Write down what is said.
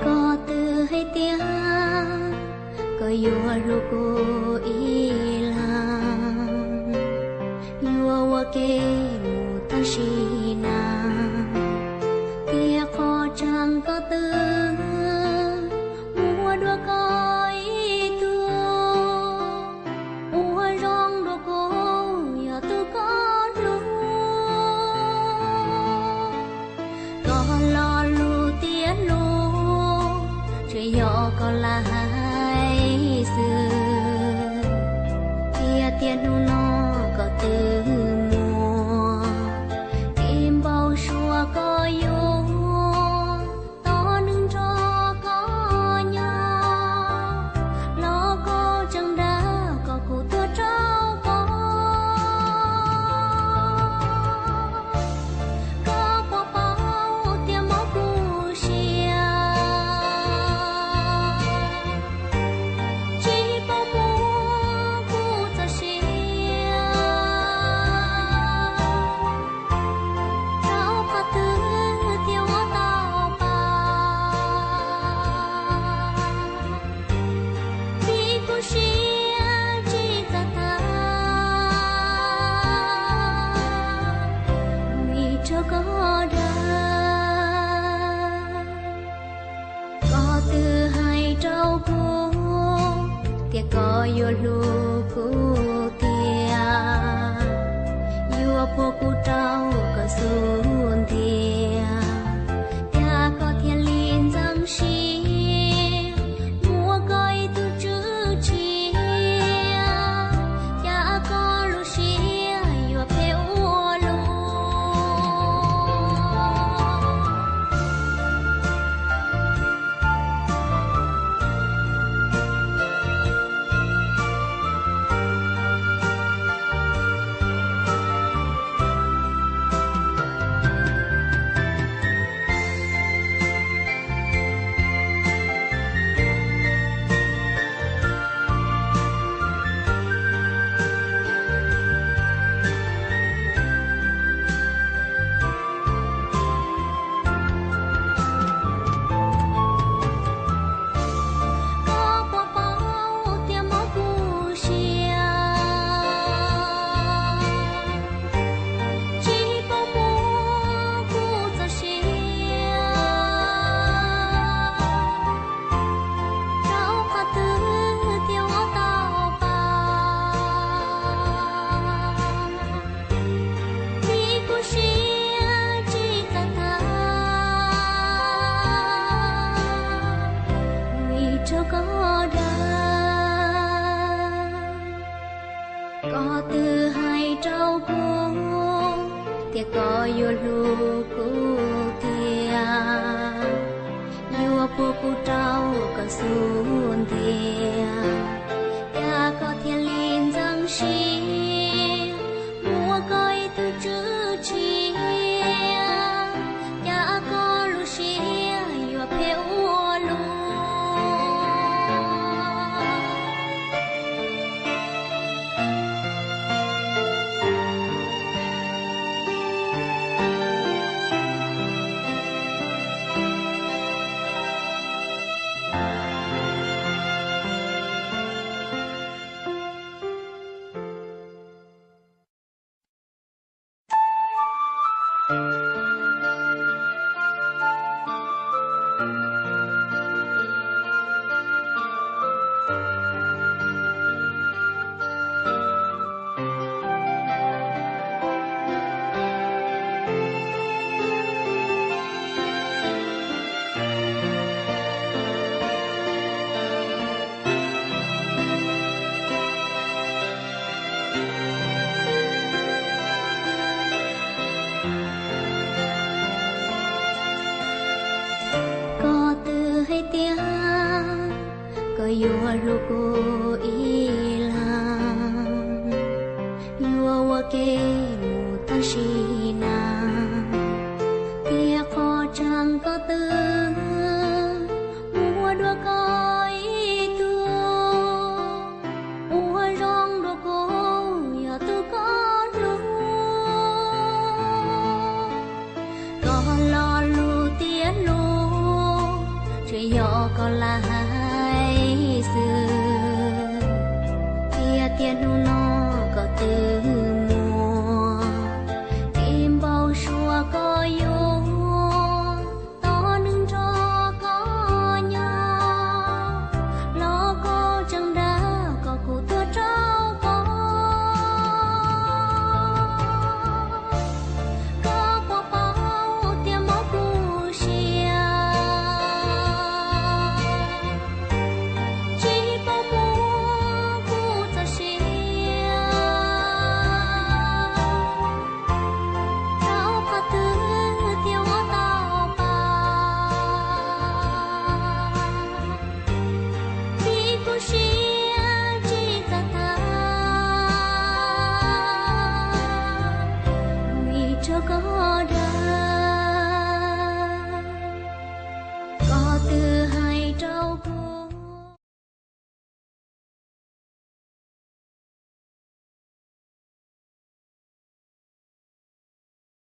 Koj twb hais tias koj yuav hlub kuv ib leeg, yuav ua ke mus tag sim neej. Tiam qhov tseeb koj twb muaj dua koj ib tug, ua zoo dua kuv yog tus koj hlub. Koj lo lus tias hlub, tsuas yog koj lam hais xwb. Tiam tiam hnub no koj twb muaj kev npau suav koj yuav tos neeg nrog koj nyob, los koj tseem dag kom kuv tuag rau koj. Koj puas paub tias mob kuv siab, tsis paub muab kuv txoj sia, rau qhov twg thiaj ua tau pab. Vim kuv siab tsis txawj tag, vim rau koj dag. Koj twb hais rau kuv tias koj yuav hlub kuv tiag, yuav puag kuv rau koj xub ntiag, cas koj thiaj li ntxeev siab muab koj ib tug tswv tshiab, cas koj lub siab yuav phem ua luaj. Koj puas paub tias mob kuv siab, tsis paub muab kuv txoj sia, rau qhov twg thiaj ua tau pab. Vim kuv siab tsis txawj tag, vim rau koj dag. Koj twb hais rau kuv tias koj yuav hlub kuv tiag, yuav puag kuv rau koj xub ntiag, cas koj thiaj li ntxeev siab muab koj ib tug tswv tshiab, cas koj lub siab yuav phem ua luaj. Yuav hlub kuv ib leeg, yuav ua ke mus tag sim